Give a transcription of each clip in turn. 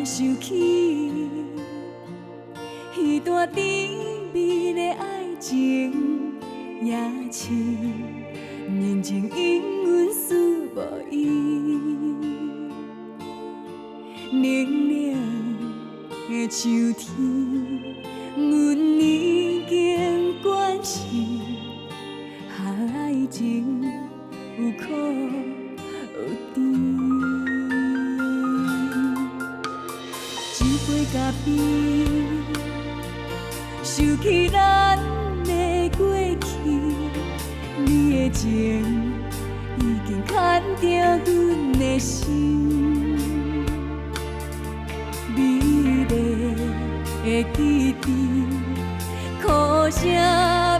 想起彼段甜蜜的愛情，也似人情永遠輸無伊。冷冷的秋天，阮已經慣勢，愛情有苦有甜。一杯咖啡，想起咱的過去，你的情已經牽著阮的心，美麗的記憶，苦澀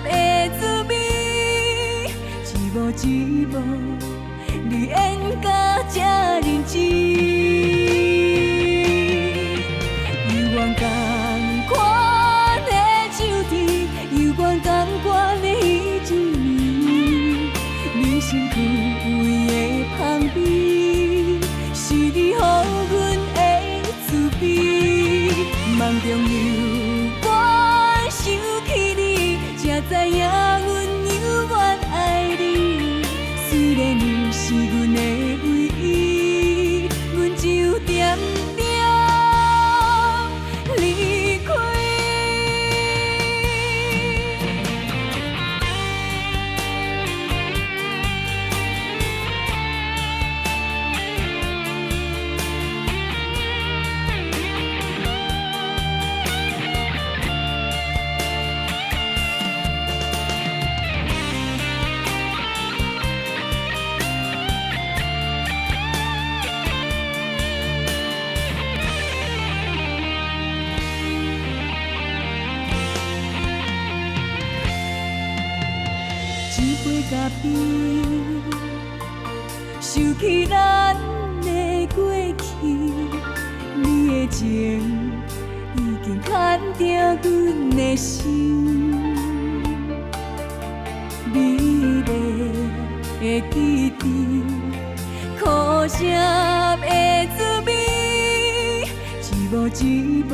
的滋味，一幕一幕，你演甲這認真。猶原仝款的酒甜，猶原仝款的彼一暝，你身軀位的香味，是你予阮的滋味。夢中猶原想起你，才知影阮猶原愛你。雖然你是阮的唯一，阮就恬恬離開。一杯咖啡，想起咱的過去，你的情已經牽著阮的心，美麗的記憶，苦澀的滋味，一幕一幕，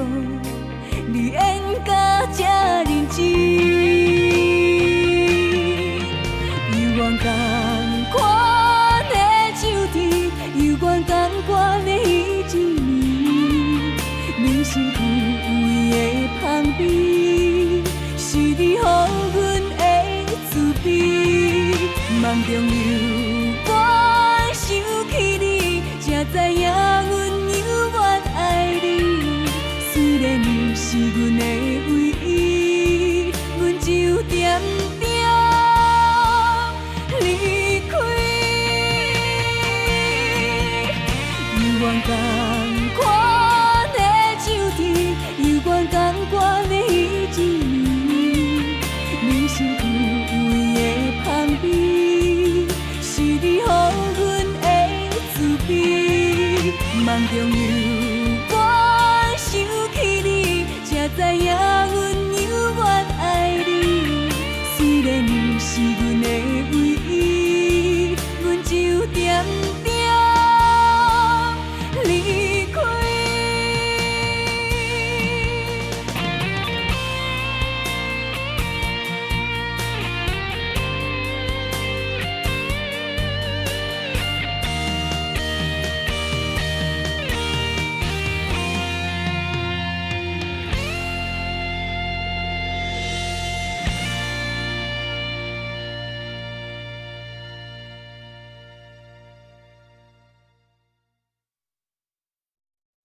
你演甲這認真。猶原仝款的酒甜，猶原仝款的彼一暝，你身軀位的香味，是你予阮的滋味。夢中猶原想起你，才知影阮猶原愛你。雖然你是阮的唯一，阮就恬恬離開。猶原仝款的酒甜，猶原仝款的彼一暝，你身軀位的香味，是你予阮的滋味。夢中猶